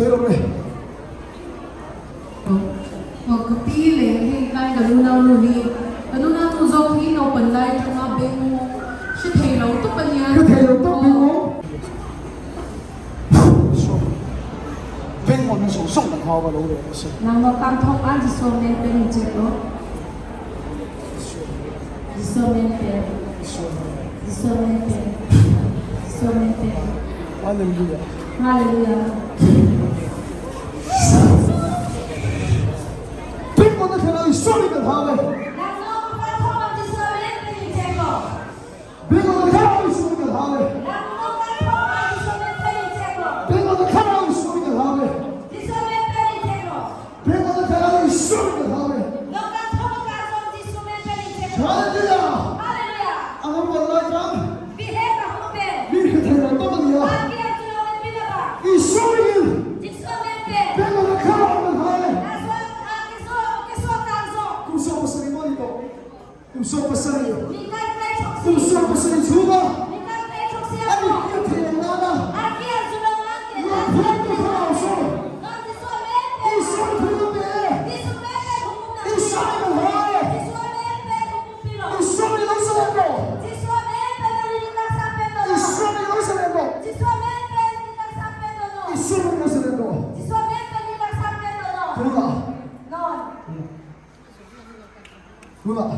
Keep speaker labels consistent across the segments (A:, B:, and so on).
A: Ka pi leh hei tlai ka nunau nu hi ka nunau nu zawk hi naupan lai atanga beng hre thei lo tawp a nia.
B: Hre thei lo tawp beng aw. Beng awmna zawng zawng kan hau a lo leh nasa.
C: Nangmah kan thawk a Jesuh men pe ni chet aw. Jesuh men pe. Jesuh men pe. Jesuh men pe.
B: Hallelujah.
C: Hallelujah.
B: Beng awmna thlen a Isua min kan hau e. Beng awmna thlen a Isua min kan hau e. Beng awmna thlen a Isua min kan hau e. Beng awmna thlen a Isua min kan hau e. Hallelujah. A lo kal lai chuan mi hre thei lo tawp a ni a. Isua min beng awmna thlen a kan hau e. Kum 70 maw ni tawh? Kum 70. Kum 70 chhunga a mit hriat theih loh nana Lungphuamtu thlarau sawi Isua i phun a pe e. Isua i lo ha e. Isua i lo sa lem rawh. Isua i lo sa lem rawh. Isua i lo sa lem rawh. Tunah. Tunah.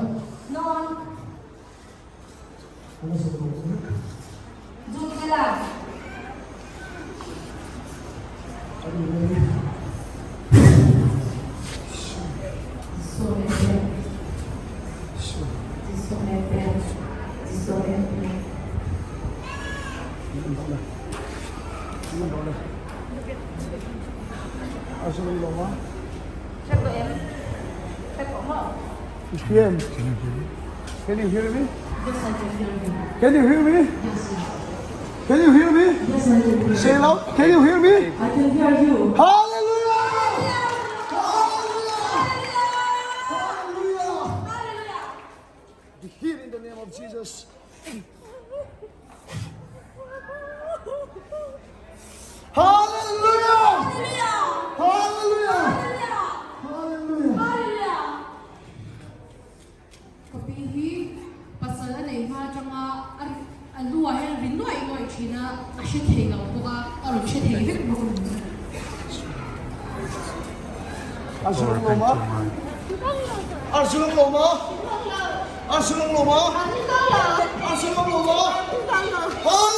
B: Can you hear me?
A: Yes, I can hear you.
B: Can you hear me?
A: Yes, yes.
B: Can you hear me?
A: Yes, I can hear you.
B: Say loud. Can you hear me?
A: I can hear you.
B: Hallelujah! Hallelujah! Hallelujah! Be healed in the name of Jesus. Hallelujah! Hallelujah! Hallelujah!
A: Ka pi hi pasal a nei hma atanga a a lu ah hian ri nuaih nuaih thin a, a hre thei lo bawk a, a rawn hre thei vek bawk a ni.
B: Arjun lawm a? Arjun lawm a? Arjun lawm a? Arjun lawm a? Hallelujah!